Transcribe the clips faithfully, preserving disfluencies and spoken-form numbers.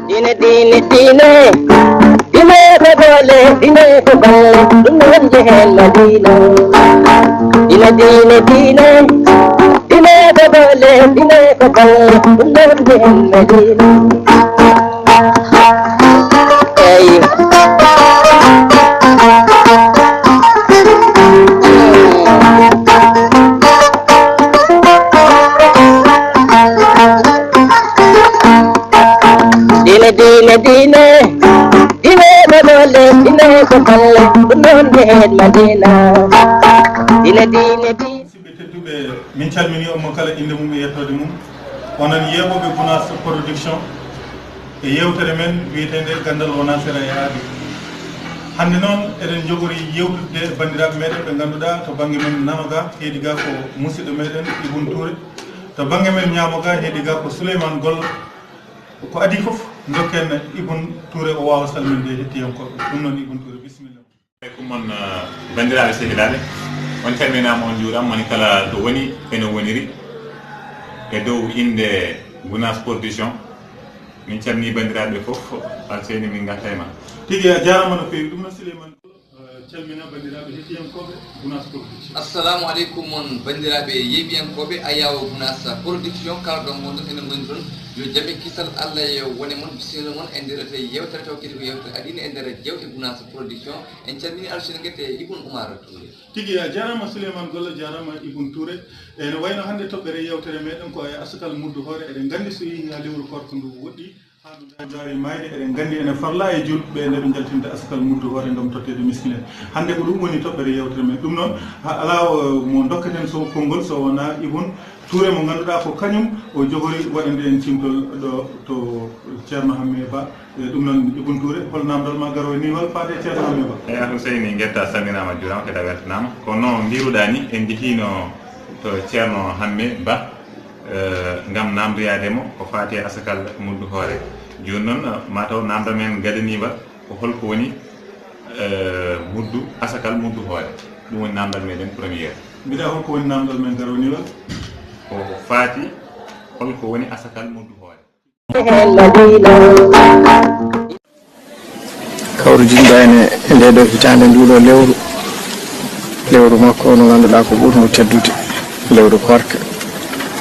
Diine, diine, diine, diine ko doole, diine ko balle, ɗum noon njehen Madina. Diine, diine, diine, diine ko doole, diine ko balle, ɗum noon njehen Madina. Eyi. Diine, diine, diine, diine ko doole, diine ko balle, ɗum noon njehen Madina. Diine, diine, diine. Musidɓe tedduɓe, min calminii on mo kala innde mum e yettoode mum. Onon yeeɓooɓe Gunaas Production e yeewtere men wiyeteende Ganndal wonaa sera e aadi. Hannde noon eɗen njogori yeewtidde e banndiraaɓe meeɗen ɓe ngannduɗaa to bannge men nano ga heedi ga ko musidɗo meeɗen Ibun Tuure. To bannge men ñaamo ga heedi ga ko Suleymaan Gollo. Ko adii fof, ndokken Ibun Tuure o waawa salminde hettiyankooɓe. Ɗum noon, Ibun Tuure, bisimilla. Aleykum on, eh, banndiraaɓe sehilaaɓe. On calminaama, on njuuraama, moni kala to woni, eno woniri, e dow innde Gunaas Production. Min calminii banndiraaɓe fof, Alseyni, min ngarta e ma. Tigi, a jaaraama no feewi. Ɗum noon, Suleymaan. Eh, calmina banndiraaɓe hettiyankooɓe Gunaas Production. Assalamu aleykum mon banndiraaɓe yeeɓiyankooɓe Ayawo Gunaas Production, kala ɗo ngonɗon enen ngoni toon. Yo jam e kisal Allah yo wone mon, bisimilla mon e nder yeewtere taw kadi ko yeewtere aɗa ina e nder jeewte Gunaas Production. En calmini Alsina Guette e Ibun Umar Touré. Tigi a jaaraama Souleymane Gollo, jaaraama Ibun Touré. Ene wayno hannde toɓɓere yeewtere meɗen ko e asakal muddu hoore. Eɗen nganndi so yehii haa lewru koorka ndu woɗɗi, haa no ndaari maayde, eɗen nganndi ene farla e juulɓe nde ɓe njaltinta asakal muddu hoore ngam totteede miskin en. Hannde ko ɗum woni toɓɓere yeewtere men. Ɗum noon, ha alaa o mo ndokketen so konngol so wonaa Ibun Touré mo ngannduɗaa ko kañum o jogori waɗande en cimtol ɗo to Ceerno Hammee Ba. E ɗum noon, Ibun Touré, hol naamndal ma garoy ni wal faade e Ceerno Hammee Ba? Eyi, Alhuseyni, ngetta, salminaama, juuraama, kadi a weltanaama. Ko no mbiruɗaa ni, en njehiino to Ceerno Hammee Ba, eh, ngam naamndoyaade mo ko faati e asakal muddu hoore. Jooni noon, ma taw naamndal men gadaniiwal ko holko woni, eh, muddu, asakal muddu hoore. Ɗum woni naamndal meɗen première. Mbiɗa holko woni naamndal men garoniiwal? Ko ko faati holko woni asakal muddu hoore. Hawridiiɗo en e ndee ɗoo hitaande, nduu ɗoo lewru, lewru makko o, no ngannduɗaa ko ɓurngu teddude, lewru koorka.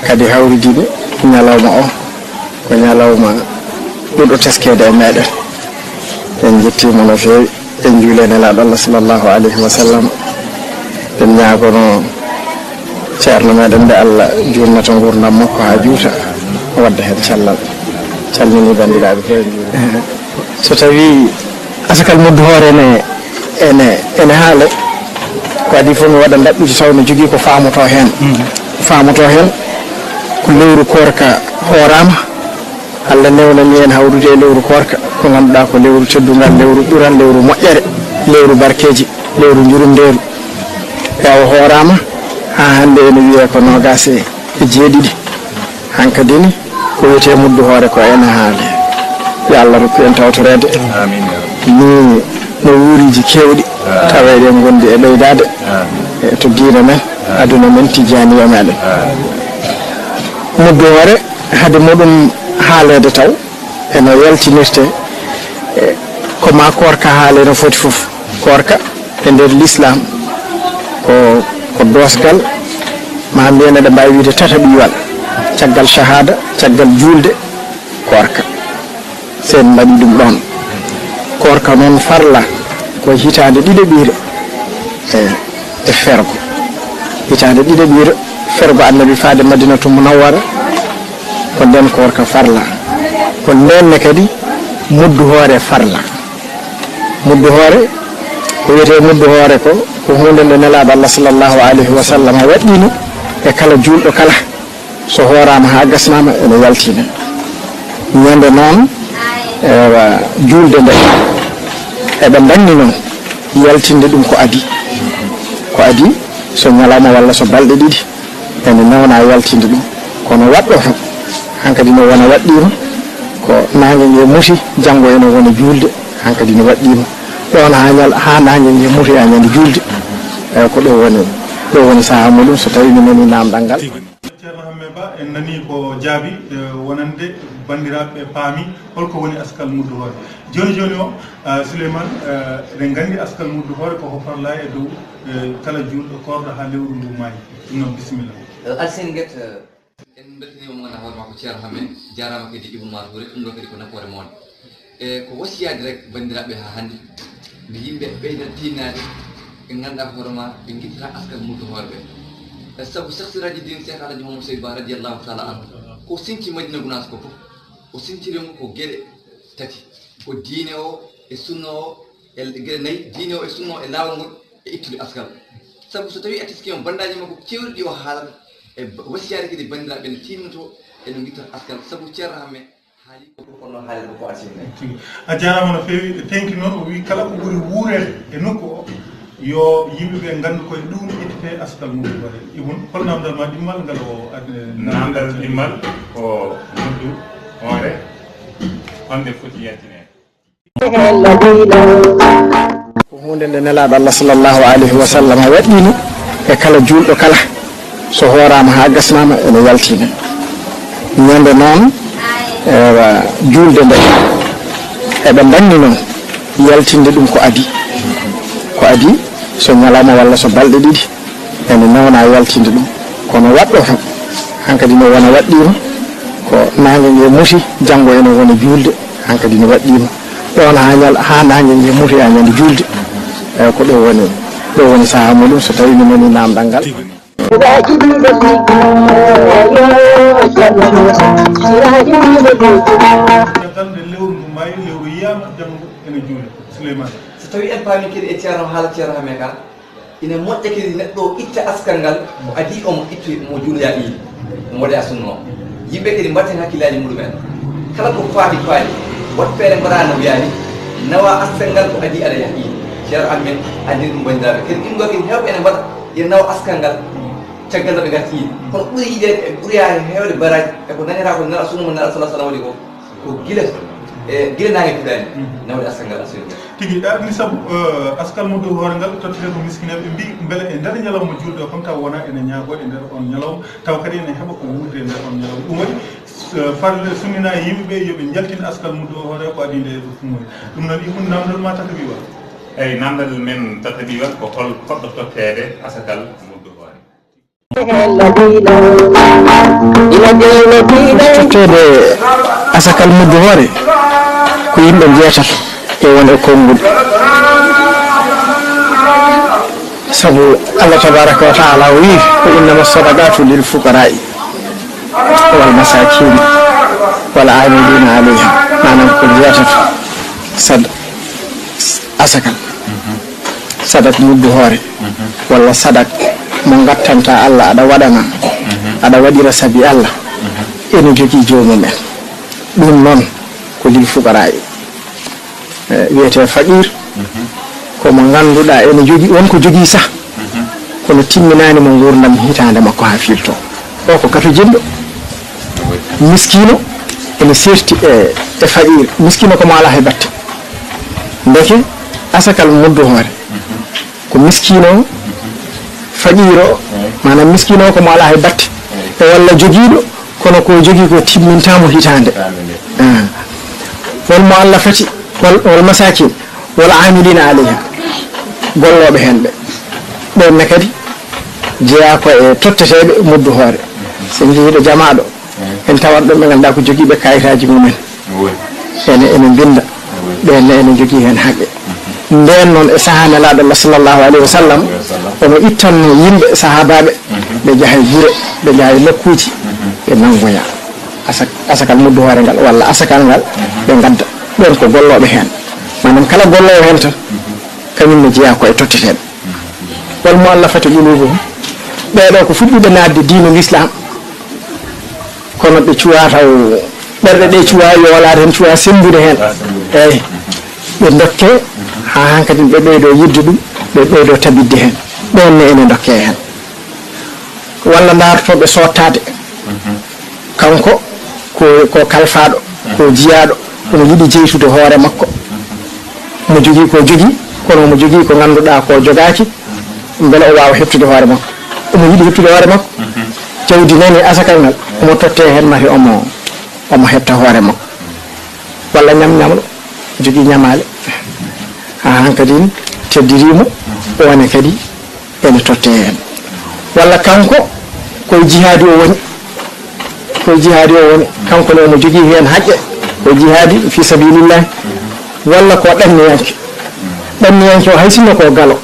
Kadi hawridiiɗo ñalawma o, ko ñalawma ɓurɗo teskeede e meɗen. En njettii mo no feewi. En njuulee Nelaaɗo Allah sallallahu alayhi wa sallam. En ñaagono Ceerno meɗen nde Allah juutnata nguurndam makko haa juuta, wadda heen cellal. Calminii banndiraaɓe fof, en njuurii. So tawii asakal muddu hoore ene, ene, ene haale, ko adii fof mi waɗa ndaɓɓude taw ene jogii ko faamotoo heen. Faamotoo heen ko lewru koorka hooraama. Allah newnanii en hawrude e lewru koorka, ko ngannduɗaa ko lewru teddungal, lewru ɓural, lewru moƴƴere, lewru barkeeji, lewru njurumndeeru. Ɓe o hooraama haa hannde ene wiyee ko noogaas e jeeɗiɗi. Hankadi ni ko wiyetee muddu hoore ko ene haale. Yo Allah rokku en tawtoreede. Amiin, ya Rabbi. Ni no wuuriiji keewɗi, tawa eɗen ngondi e ɓeydaade. Amiin. E to diina men, aduna men, tijjaaniya meɗen. Amiin. Muddu hoore, hade muɗum haaleede taw, eno yaltinirte, e, ko ma koorka haale no foti fof. Koorka e nder Lislaam ko, ko doosgal, ma mbiyen eɗen mbaawi wiyde tataɓiwal, caggal cahaada, caggal juulde, koorka. So en mbaɗii ɗum ɗoon. Koorka noon farla ko hitaande ɗiɗaɓiire e, e fergo. Hitaande ɗiɗaɓiire fergo Annabi faade Madinatu Munawwara, ko ndeen koorka farla. Ko ndeen ne kadi muddu hoore farla. Muddu hoore, ko wiyetee muddu hoore ko, ko huunde nde Nelaaɗo Allah sallallahu alayhi wa sallam waɗɗiino e kala juulɗo kala. So hooraama haa gasnaama, ene yaltina. Ñande noon, ewa, juulde nde, eɓe ndanni noon yaltinde ɗum ko adii. Ko adii, so ñalawma walla so balɗe ɗiɗi, ene newna yaltinde ɗum. Kono waɗɗo tan, hankadi ne wona waɗɗiima, ko naange nge muti, janngo ene wona juulde, hankadi ne waɗɗiima. Ɗoon haa ñal-, haa naange nge muti haa ñande juulde. Ewa, ko ɗo woni, ɗo woni sahaa muɗum, so tawii mi nanii naamndal ngal. Ba, en nanii ko jaabi, eh, wonande banndiraaɓe ɓe paami holko woni askal muddu hoore. Jooni jooni o, eh, Souleymane, eh, eɗen nganndi askal muddu hoore ko ko farla e dow, eh, kala juulɗo koorɗo haa lewru ndu maayi. Ɗum noon, bisimilla. Eh, Alsine Guet, eh, en mbeltaniima mo ngannduɗaa hoore makko Ceerno Hamme, jaaraama kadi Ibou Mar Houré, ɗum ɗo kadi ko nafoore mawɗe. E ko wasiyaade rek banndiraaɓe haa hannde, nde yimɓe ɓeyda tiinnaade, ɓe ngannduɗaa hoore ma, ɓe ngittata askal muddu hoore ɓe. E sabu Cheikh Siraji Din Cheikh Alhaji Mouhamadou Sow Ba radiyallahu taala anhu, ko sinti Madina Gunaas ko fof, o sintiri mo ko geɗe tati, ko diine o e sunna o e geɗe nayi, diine o e sunna o e laawol ngol e ittude askal. Sabu so tawii a teskii on banndiraaji makko keewɗi ɗi o haalata, e wasiyaade kadi banndiraaɓe ne tiinnotoo e no ngittata askal, sabu Ceerno Hamme haali ko kono haali ko Alsine. Tigi. A jaaraama no feewi. Teŋki noon o wii kala ko ɓuri wuureede e nokku o, yo yimɓe ɓe nganndu koye ɗum ittete askal mum. Ibun, hol namdal ma ɗimmal ngal o adde? Namdal ɗimmal ko muddu hoore, honde foti yaltineede? Ko huunde nde Nelaaɗo Allah sallallahu alayhi wa sallam waɗɗiino e kala juulɗo kala, so hooraama haa gasnaama ene yaltina. Ñande noon, ewa, juulde nde eɓe ndanni noon yaltinde ɗum ko adii. Ko adii so ñalawma walla so balɗe ɗiɗi ene newna yaltinde ɗum. Kono waɗɗo tan, hankadi ne wona waɗɗiima, ko naange nge muti, janngo ene wona juulde, hankadi ne waɗɗiima. Ɗoon haa ñal-, haa naange nge mutoya ñande juulde. Eyi, ko ɗo woni, ɗo woni sahaa muɗum, so tawii mi nanii naamndal ngal. Nde lewru ndu maayi, lewru yiyaama, janngo ene juule. Souleymane. So tawii en paami kadi e Ceerno, haala Ceerno Hamme ka, ina moƴƴa kadi neɗɗo o itta askal ngal, ko adii omo ittoye, omo juuloya iidi, omo waɗoya sunna o. Yimɓe kadi mbatten hakkillaaji muɗumen. Kala ko faati faati, waɗ feere mbaɗa no wiyaani, nawa askal ngal ko adii aɗa yaha iidi. Ceerno amen anndini ɗum banndiraaɓe. Kadi ɗum ɗo kadi heewɓe ene mbaɗa, ina nawa askal ngal, caggal nde ɓe ngarti iidi. Kono ɓuri yiɗeede e ɓuri haa heewde baraaji, e ko nanirta ko nela sunna mo nela sallallahu alaihi wasallam waɗi ko. Ko gila, e, gila naange fuɗaani, mhm, nawde askal ngal askal ngal. Tigi, ɗa ni sabu, eh, askal muddu hoore ngal tottete ko miskineeɓe, ɓe mbi mbele e nder ñalawma juulde o kam taw wona ene ñaagoo e nder on ñalawma, taw kadi ene heɓa ko wuurde e nder on ñalawma. Ɗum waɗi, eh, farle sunnina e yimɓe ɓe yo ɓe njaltin askal muddu o hoore ko adii nde ɗo fumori. Ɗum noon, Ibun, namdal ma tataɓiwal. Eyi, namdal men tataɓiwal ko hol fotɗo totteede asakal muddu hoore? Totteede asakal muddu hoore ko yimɓe njeetato e won e konguɗi. Sabu Allah tabaraka wa taala o wii, "Ko innama sadaqatu lil fuqara'i wal masakini wal amilina alayha." Maanaam ko njeetato sad-, asakal. Sadak muddu hoore, walla sadak mo ngattanta Allah, aɗa waɗana, aɗa waɗira sabi Allah, ene jogii joomum en. Ɗum noon ko lil fuqaraa'i. Eh, wiyetee faqir, ko mo ngannduɗaa ene jogii, won ko jogii sah, kono timminaani mo nguurndam hitaande makko haa fiiltoo. O ko katojinɗo. Miskiino ene seerti e, e faqir. Miskiino ko mo alaa hay batte. Ndeke asakal muddu hoore ko miskiino o, faqiir o, maanaam miskiino o ko mo alaa hay batte, e walla jogiiɗo, kono ko jogii ko timmintaa mo hitaande. Ah. Wal muallafati, wal, wal masakin, wal amilina alayha, gollooɓe heen ɓe. Ɓeen ne kadi jeyaa ko e totteteeɓe muddu hoore. So en njehii ɗo jamaaɗo, en tawat ɗon ɓe ngannduɗaa ko jogiiɓe kayitaaji mumen. Ene, ene mbinnda. Ɓeen ne ene njogii heen haqqe. Ndeen noon, e sahaa Nelaaɗo Allah sallallahu alayhi wa sallam, omo ittanno yimɓe sahaabaaɓe, ɓe njaha e gure, ɓe njaha e nokkuuji, ɓe nanngoya asak-, asakal muddu hoore ngal, walla asakal ngal, ɓe ngadda. Ɓeen ko gollooɓe heen. Maanaam, kala golloowo heen tan, kañum ne jeyaa ko e totteteeɓe. Wal muallafati qulubuhum. Ɓee ɗoo ko fuɗɗuɓe naatde diinu Lislaam. Kono ɓe cuwaa taw, ɓerɗe ɗe cuwaa yoolaade heen, cuwaa semmbude heen. Eey. Ɓe ndokke, haa hankadi ɓe ɓeydoo yiɗde ɗum, ɓe ɓeydoo tabitde heen. Ɓeen ne ene ndokke heen. Walla ndaarotooɓe soottaade. Kanko ko, ko kalfaaɗo, ko jiyaaɗo, omo yiɗi jeytude hoore makko. Omo jogii ko jogii, kono omo jogii ko ngannduɗaa ko jogaaki, mbele o waawa heɓtude hoore makko. Omo yiɗi heɓtude hoore makko. Jawdi nani asakal ngal, omo totte heen, mate omo, omo heɓta hoore makko. Walla ñam ñamlo, jogii ñamaale. Haa hankadi teddirii mo, o wane kadi ene totte heen. Walla kanko, koye jihaadi o woni. Koye jihaadi o woni. Kanko ne omo jogii heen haqqe. Koye jihaadi fi sabilillahi. Walla ko ɗanniyanke. Ɗanniyanke o, hay sinno ko galo.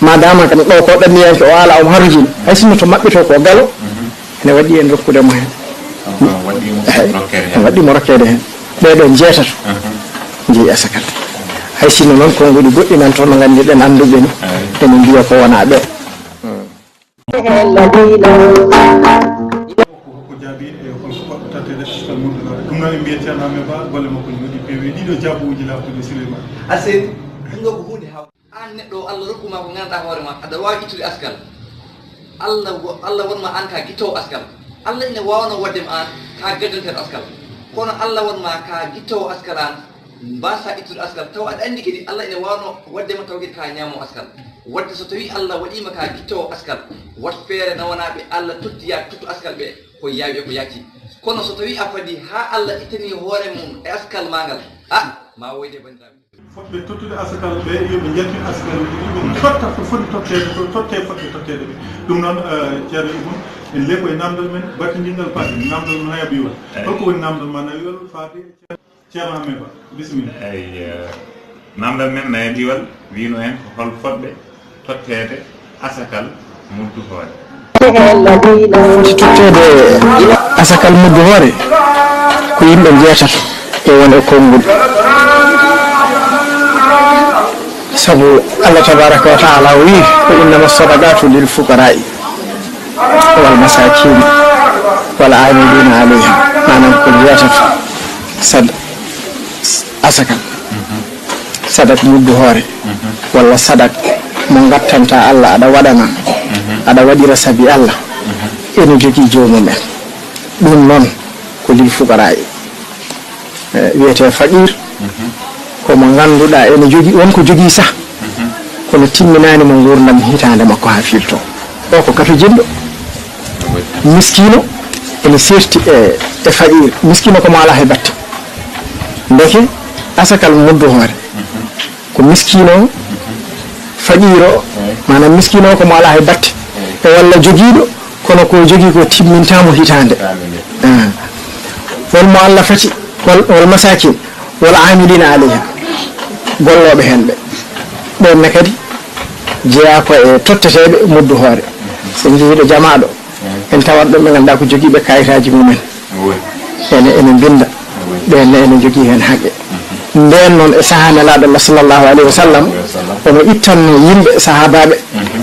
Madama kam ɗo ko ɗanniyanke o, ala omo harujini. Hay sinno to maɓɓe to ko galo. Ene waɗi en rokkude mo heen. Waɗɗii mo rokkeede heen. Waɗɗii mo rokkeede heen. Ɓee ɗoo njeetato njeyi asakal. Hay sinno noon, konnguɗi goɗɗi nan toon, no nganndirɗen, annduɓe ni. Ene mbiya ko wonaa ɓe. Ko jaabi e hol ko goɗɗo tawteede asakal mum ɗum noon. Ɗum noon en mbiyat Ceerno Amet Ba, golle makko ne moƴƴi peewi. Ɗiɗo jaabuuji laaɓtuɗi Suleyman. A seydi, ɗum ɗo ko huunde haw. Aan neɗɗo o, Allah rokku ma ko ngannduɗaa hoore ma, aɗa waawi ittude askal. Allah wo-, Allah won ma aan ka gittoowo askal. Allah ina waawno waɗde ma aan ka gaddanteeɗo askal. Kono Allah won ma ka gittoowo askal aan, mbaasa ittude askal. Taw aɗa anndi kadi Allah ina waawno waɗde ma taw kadi ka ñaamo askal. Waɗde so tawii Allah waɗii ma ka gittoowo askal, waɗ feere nawanaaɓe Allah tottiyaa tuttu askal ɓe ko yaawi e ko yaajtii. Kono so tawii a fadii haa Allah ittanii hoore mum e askal maa ngal, a, ma woyde banndiraaɓe. Fotɓe tottude asakal ɓe, yo ɓe njaltin asakal ɓe, ɓe totta ko foti totteede, to totte fotɓe totteede ɓe. Ɗum noon, eh, Ceerno Ibun, en leeko e namdal men, battindingal faade, namdal men Naya Biwal. Eey. Holko woni namdal ma Naya Biwal faade e Ceerno Amet Ba? Bisimilla. Eey, eh, namdal men Naya Biwal wiino en ko hol fotɓe totteede asakal muddu hoore. Foti totteede asakal muddu hoore ko yimɓe njeetato e won e konngol. Sabu Allah tabaraka wa taala o wii ko innama sadaqatu lil fuqara'i wal masakin wal amilina alayha, maanaam ko njeetato sad-, asakal. Sadak muddu hoore, walla sadak mo ngattanta Allah, aɗa waɗana, aɗa waɗira sabi Allah, ene jogii joomum en. Ɗum noon ko lil fuqaraa'i, eh, wiyetee faqir, ko mo ngannduɗaa ene jogii, won ko jogii sah, kono timminaani mo nguurndam hitaande makko haa filtoo. O ko katojinɗo. Miskiino ene seerti e, e faqir. Miskiino ko mo alaa hay batte. Ndeke asakal muddu hoore ko miskiino, faqiiro, maanaam miskiino ko mo alaa hay batte, e walla jogiiɗo, kono ko jogii ko timmintaa mo hitaande. Ah. Wal muallafati, wal, wal masakin, wal amilina alayha, gollooɓe heen ɓe. Ɓeen ne kadi jeyaa ko e totteteeɓe muddu hoore. So en njehii ɗo jamaaɗo, en tawat ɗum ɓe ngannduɗaa ko jogiiɓe kayitaaji mumen. Ene, ene mbinnda. Ɓeen ne ene njogii heen haqqe. Ndeen noon, e sahaa Nelaaɗo Allah sallallahu alayhi wa sallam, omo ittanno yimɓe sahaabaaɓe,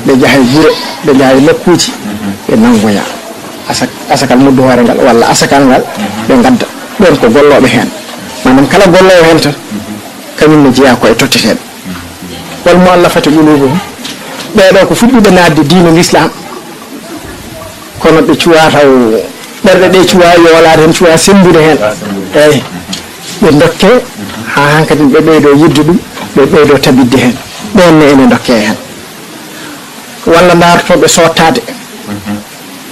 ɓe njaha e gure, ɓe njaha e nokkuuji, ɓe nanngoya asak-, asakal muddu hoore ngal, walla asakal ngal, ɓe ngadda. Ɓeen ko gollooɓe heen. Maanaam kala golloowo heen tan, kañum ne jeyaa ko e totteteeɓe. Wal muallafati qulubuhum. Ɓee ɗoo ko fuɗɗiiɓe naatde diine Lislaam, kono ɓe cuwaa taw, ɓerɗe ɗe cuwaa yoolaade heen, cuwaa semmbude heen. Eey. Ɓe ndokkee, haa hankadi ɓe ɓeydoo yiɗde ɗum, ɓe ɓeydoo tabitde heen. Ɓeen ne ene ndokkee heen. Walla ndaarotooɓe soottaade.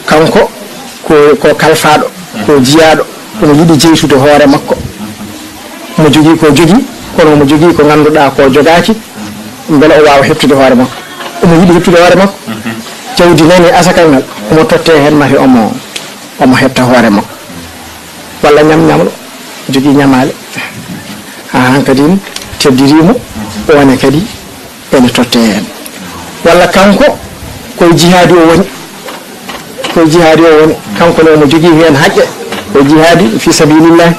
Kanko ko, ko kalfaaɗo, ko jiyaaɗo, omo yiɗi jeytude hoore makko. Omo jogii ko jogii, kono omo jogii ko ngannduɗaa ko jogaaki, mbele o waawa heɓtude hoore makko. Omo yiɗi heɓtude hoore makko. Jawdi nani asakal ngal, omo totte heen, mate omo, omo heɓta hoore makko. Walla ñam ñamlo, jogii ñamaale. Haa hankadi teddirii mo, o wane kadi ene totte heen. Walla kanko, koye jihaadi o woni. Koye jihaadi o woni. Kanko ne omo jogii heen haqqe. Koye jihaadi fi sabilillahi.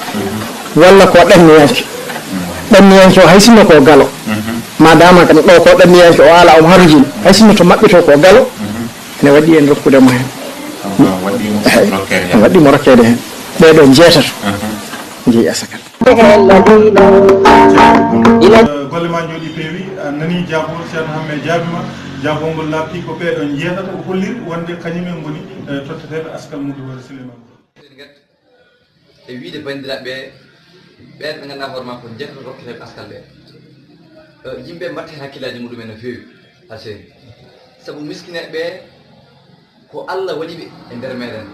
Walla ko ɗanniyanke. Ɗanniyanke o, hay sinno ko galo. Madama kam ɗo ko ɗanniyanke o, ala omo harujini. Hay sinno to maɓɓe to ko galo. Ene waɗi en rokkude mo heen. Waɗɗii mo rokkeede heen. Waɗɗii mo rokkeede heen. Ɓee ɗoo njeetato njeyi asakal. Eh, golle ma njooɗi peewi, a nani jaabo, Ceerno Hamme jaabi ma, jaabo ngol laaɓti ko ɓee ɗoo njeetato, o holliri wonde kañum en ngoni, eh, totteteeɓe askal muddu hoore Suleyman. E wiide banndiraaɓe ɓe, ɓe ngannduɗaa hoore ma ko njeetato rokketeeɓe askal ɓe. Eh, yimɓe mbaɗta heen hakkillaaji muɗum en no feewi, haa seeri. Sabu miskineeɓe ɓe, Ko Allah waɗi ɓe e nder meɗen.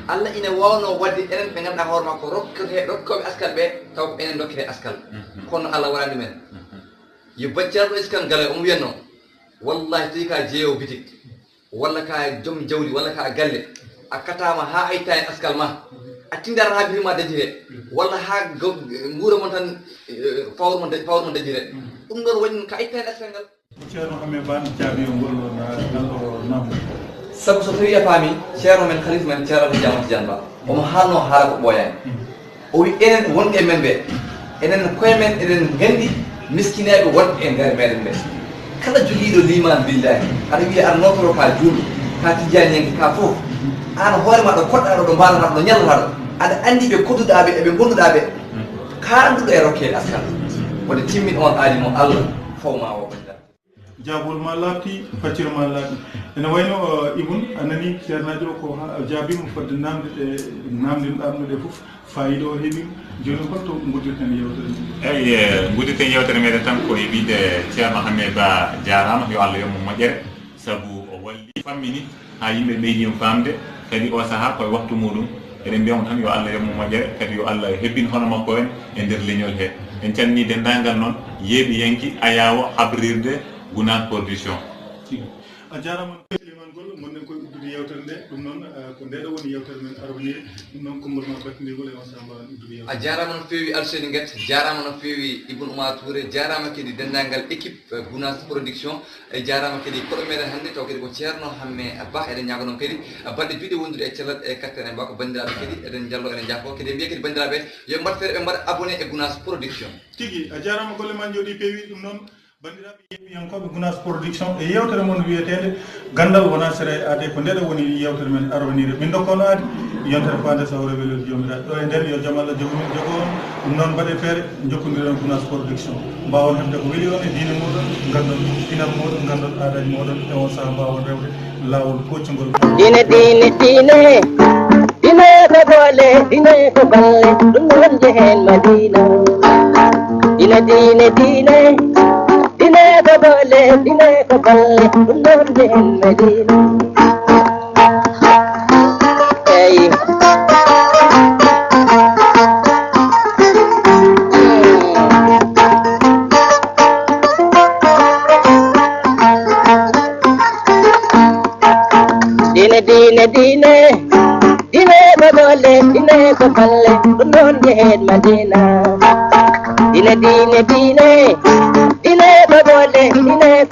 Allah ina waawno waɗde enen ɓe ngannduɗaa hoore makko rokkete, rokkooɓe askal ɓe, taw ko enen ndokkete askal. Kono Allah waɗani men. Yo bacci Ceerno Iskan Galo omo wiyatno, wallahi tawi ka jeeyo bitik, walla ka joom jawdi, walla ka galle, a kataama haa a itta heen askal ma, a tinndata haa bitik ma dajire, walla haa go-, nguura mon tan, eh, fawru mon da-, fawru mon dajire. Ɗum ɗoon waɗi noon ka itta heen askal ngal. Ceerno Hammet Bah jaabi ngol na-, ngal ɗo namdo. Sabu so tawii a faami, Ceerno men, Khalifa men, Ceerno Alhaji Amadou Tidiane Ba, omo haalno haala ko ɓooyaani. O wi enen wonɓe e men ɓe, enen koye men eɗen nganndi miskinaaɓe wonɓe e nder meɗen ɓe. Kala jogiiɗo liimaan billaahi, aɗa wiya aɗa nootoro ka juulɗo, ka tijjaaniyanke, ka fof, aan hoore ma ɗo koɗɗaa ɗo, ɗo mbaalataa ɗo, ɗo ñallata ɗo, aɗa anndi ɓe kodduɗaa ɓe, eɓe ngonduɗaa ɓe, kaanduɗo e rokkeede askal. Wonde timmin on aadi mo Allah, faw ma o. Jaabol ma laaɓti, facciro ma laaɓi. Ene wayno, eh, Ibun, a nani ceernaajo o ko ha-, jaabiima fodde naamnde ɗe naamnde ɗamno ɗe fof, faayiida o heɓiima. Jooni hol to nguddirten yewtere men? Eyi, eh, nguddirten yewtere meɗen tan ko e wiide Ceerno Hammet Bah jaaraama, yo Allah yoɓ mo moƴƴere, sabu o walli, fammini, haa yimɓe ɓeydiima faamde, kadi o sahaa ko e waktu muɗum. Eɗen mbiya mo tan yo Allah yoɓ mo moƴƴere, kadi yo Allah hebbin hono makko en e nder leñol he. En calmini denndaangal noon yeeɓiyanke ayaawo habrirde Gunaas Production. A jaaraama no feewi limanngol, ngonɗen koye uddude yewtere nde. Ɗum noon, eh, ko nde ɗo woni yewtere men arwaniire. Ɗum noon, konngol ma battindirgol e on sahaa mbaawen uddude yewtere. A jaaraama no feewi Alseyni Nget, jaaraama no feewi Ibn Oumar Touré, jaaraama kadi denndaangal équipe, eh, Gunaas Production. E jaaraama kadi koɗo meɗen hannde, taw kadi ko Ceerno Hammet Bah. Eɗen ñaago noon kadi, eh, balɗe juuɗe wondude e cellal e kattan e mbako banndiraaɓe kadi, eɗen njallo, eɗen njaafo. Kadi en mbiya kadi banndiraaɓe, yo mbaɗ feere ɓe mbaɗa abonné e Gunaas Production. Tigi, a jaaraama, golle ma njooɗi peewi. Ɗum noon, banndiraaɓe yeeɓiyankooɓe Gunaas Production e yewtere mon wiyeteende Ganndal wonaa sera e aade, ko nde ɗo woni yewtere men arwaniire. Min ndokkono aadi, yontere faande sawre welel Joomiraaɗo. Ɗo e nder yo jam Allah jogo min jogo on. Ɗum noon mbaɗe feere, njokkondiren Gunaas Production. Mbaawon heɓde ko weli on e diine mooɗon, nganndon pinal mooɗon, nganndon aadaaji mooɗon, e on sahaa mbaawon rewde laawol koccungol. Diine, diine, diine, diine ko doole, diine ko balle, ɗum noon njehen Madiina. Diine, diine, diine, diine ko doole, diine ko balle, ɗum noon njehen Madiina. Eyi. Diine, diine, diine, diine ko doole, diine ko balle, ɗum noon njehen Madiina. Diine, diine, diine, diine ko doole, diine